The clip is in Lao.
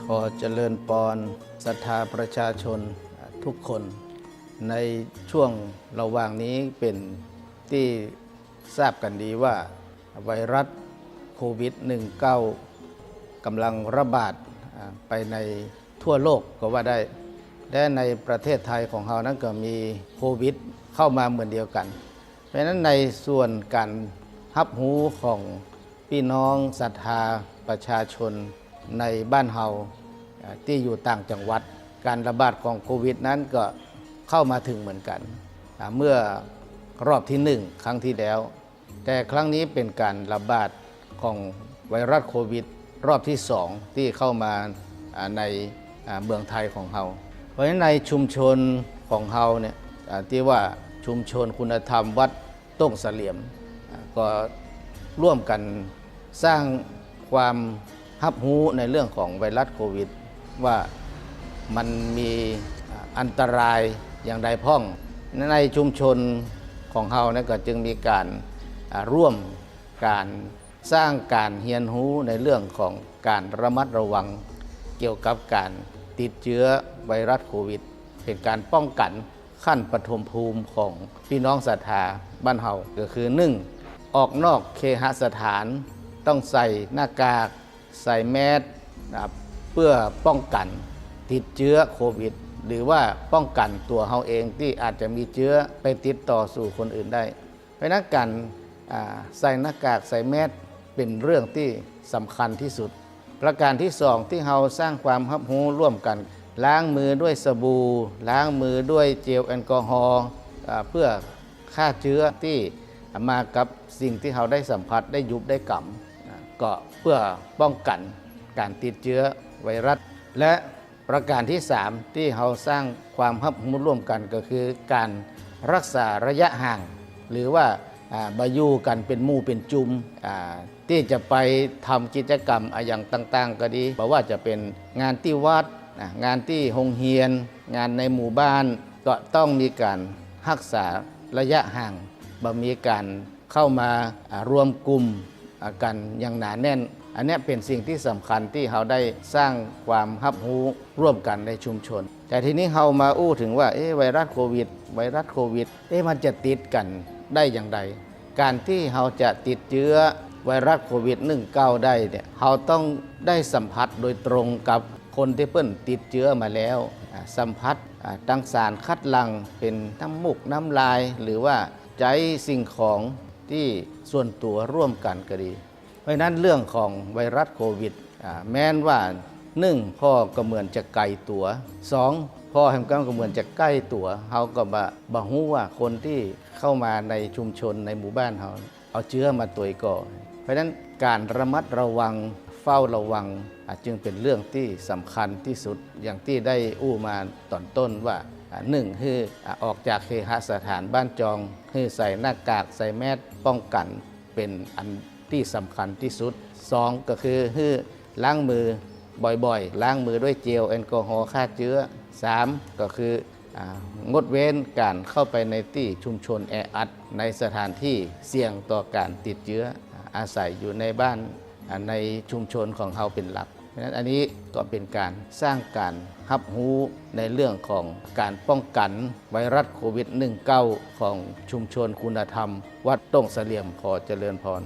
ຂໍຈະເລີນປອນສັດທາປະຊາຊົນທຸກຄົນ. ໃນຊ່ວງລະຫວ່າງນີ້ເປັນທີ່ຊາບກັນດີວ່າ ໄວຣັສໂຄວິດໜຶ່ງເກົ້າ ກຳລັງລະບາດ ອາ ໄປໃນທົ່ວໂລກກໍວ່າໄດ້ ແລະ ໃນປະເທດໄທຂອງເຮົານັ້ນກໍມີໂຄວິດເຂົ້າມາເໝືອນດຽວກັນ. ເພາະສະນັ້ນ ໃນສ່ວນການຮັບຮູ້ຂອງພີ່ນ້ອງສັດທາປະຊາຊົນໃນບ້ານເຮົາ ອາ ທີ່ຢູ່ຕ່າງຈັງຫວັດ ການລະບາດຂອງໂຄວິດນັ້ນກໍເຂົ້າມາເຖິງເໝືອນກັນ ອາ ເມື່ອຮອບທີໜຶ່ງ ຄັ້ງທີ່ແລ້ວ ແຕ່ຄັ້ງນີ້ເປັນການລະບາດຂອງໄວຣັສໂຄວິດຮອບທີສອງ ທີ່ເຂົ້າມາ ອາ ໃນ ອາ ເມືອງໄທຂອງເຮົາ. ເພາະສະນັ້ນ ໃນຊຸມຊົນຂອງເຮົາເນ່ຍ ອາ ທີ່ວ່າຊຸມຊົນຄຸນນະທຳວັດ ຕົງສະຫຼຽມ ກໍຮ່ວມກັນສ້າງຄວາມຮັບຮູ້ໃນເລື່ອງຂອງໄວຣັສໂຄວິດ ວ່າມັນມີອັນຕະລາຍຢ່າງໃດພ້ອງ. ໃນຊຸມຊົນຂອງເຮົານັ້ນກໍຈຶ່ງມີການ ອາ ຮ່ວມການສ້າງການຮຽນຮູ້ໃນເລື່ອງຂອງການລະມັດລະວັງກ່ຽວກັບການຕິດເຊື້ອໄວຣັສໂຄວິດ ເປັນການປ້ອງກັນ ຂັ້ນປະຖົມພູມຂອງພີ່ນ້ອງສັດທາບ້ານເຮົາ ກໍຄື ໜຶ່ງ ອອກນອກເຄຫະສະຖານ ຕ້ອງໃສ່ໜ້າກາກ ໃສ່ແມສ ນະ ເພື່ອປ້ອງກັນຕິດເຊື້ອໂຄວິດ ຫຼືວ່າປ້ອງກັນຕົວເຮົາເອງທີ່ອາດຈະມີເຊື້ອໄປຕິດຕໍ່ສູ່ຄົນອື່ນໄດ້. ເພາະສະນັ້ນ ການ ອາ ໃສ່ໜ້າກາກ ໃສ່ແມສ ເປັນເລື່ອງທີ່ສຳຄັນທີ່ສຸດ. ປະການທີສອງ ທີ່ເຮົາສ້າງຄວາມຮັບຮູ້ຮ່ວມກັນ ລ້າງມືດ້ວຍສະບູ ລ້າງມືດ້ວຍເຈວແອນກໍຮໍ ອາ ເພື່ອຂ້າເຊື້ອທີ່ມາກັບສິ່ງທີ່ເຮົາໄດ້ສຳຜັດ ໄດ້ຫຍຸບໄດ້ກຳ ອາ ກໍເພື່ອປ້ອງກັນການຕິດເຊື້ອໄວຣັສ ແລະ ປະການທີສາມ ທີ່ເຮົາສ້າງຄວາມຮັບຮູ້ຮ່ວມກັນ ກໍຄືການຮັກສາໄລຍະຫ່າງ ຫຼືວ່າ ອາ ບໍ່ຢູ່ກັນເປັນໝູ່ເປັນຈຸ່ມ ອາ ທີ່ຈະໄປທຳກິດຈະກຳອາຫຍັງຕ່າງໆກໍດີ ບໍ່ວ່າຈະເປັນງານທີ່ວັດ ອາ ງານທີ່ໂຮງຮຽນ ງານໃນໝູ່ບ້ານ ກໍຕ້ອງມີການຮັກສາໄລຍະຫ່າງ ບໍ່ມີການເຂົ້າມາ ອາ ລວມກຸ່ມ ອາ ກັນຢ່າງໜາແໜ້ນ. ອັນເນີ້ຍເປັນສິ່ງທີ່ສຳຄັນທີ່ເຮົາໄດ້ສ້າງຄວາມຮັບຮູ້ຮ່ວມກັນໃນຊຸມຊົນ. ແຕ່ທີນີ້ເຮົາມາອູ້ເຖິງວ່າ ເອ ໄວຣັສໂຄວິດ ໄວຣັສໂຄວິດ ເອ ມັນຈະຕິດກັນໄດ້ຢ່າງໃດ? ການທີ່ເຮົາຈະຕິດເຊື້ອໄວຣັສໂຄວິດໜຶ່ງເກົ້າໄດ້ເນ່ຍ ເຮົາຕ້ອງໄດ້ສຳຜັດໂດຍຕົງກັບຄົນທີ່ເພິ່ນຕິດເຊື້ອມາແລ້ວ ອາ ສຳຜັດ ອາ ທາງສານຄັດຫຼັ່ງ ເປັນນ້ຳມູກນ້ຳລາຍ ຫຼືວ່າໃຊ້ສິ່ງຂອງທີ່ສ່ວນຕົວຮ່ວມກັນກໍດີ. ເພາະສະນັ້ນ ເລື່ອງຂອງໄວຣັສໂຄວິດ ອາ ແມ່ນວ່າ ໜຶ່ງ ພໍ້ກໍເໝືອນຈະໄກຕົວ ສອງ ພໍ້ແຮມກໍເໝືອນຈະໃກ້ຕົວ ເຮົາກໍບໍ່ ບໍ່ຮູ້ວ່າຄົນທີ່ເຂົ້າມາໃນຊຸມຊົນໃນໝູ່ບ້ານເຮົາ ເອົາເຊື້ອມາໂຕຍກໍ. ເພາະສະນັ້ນ ການລະມັດລະວັງ ເຝົ້າລະວັງ ອາ ຈຶ່ງເປັນເລື່ອງທີ່ສຳຄັນທີ່ສຸດ ຢ່າງທີ່ໄດ້ອູ້ມາຕອນຕົ້ນວ່າ ອາ ໜຶ່ງ ຄື ອາ ອອກຈາກເຄຫະສະຖານບ້ານຈອງ ຄືໃສ່ໜ້າກາກ ໃສ່ແມສປ້ອງກັນ ເປັນອັນທີ່ສຳຄັນທີ່ສຸດ. ສອງ ກໍຄື ຄືລ້າງມືບ່ອຍໆ ລ້າງມືດ້ວຍເຈວແອນກໍຮໍຂ້າເຊື້ອ. ສາມ ກໍຄື ອາ ງົດເວັ້ນການເຂົ້າໄປໃນທີ່ຊຸມຊົນແອອັດ ໃນສະຖານທີ່ສ່ຽງຕໍ່ການຕິດເຊື້ອ ອາໄສຢູ່ໃນບ້ານ ອາ ໃນຊຸມຊົນຂອງເຮົາເປັນຫຼັກ. ເພາະສະນັ້ນ ອັນນີ້ກໍເປັນການສ້າງການຮັບຮູ້ໃນເລື່ອງຂອງການປ້ອງກັນໄວຣັສໂຄວິດໜຶ່ງເກົ້າ ຂອງຊຸມຊົນຄຸນນະທຳວັດຕົງສະຫຼຽມ. ຂໍຈະເລີນພອນ.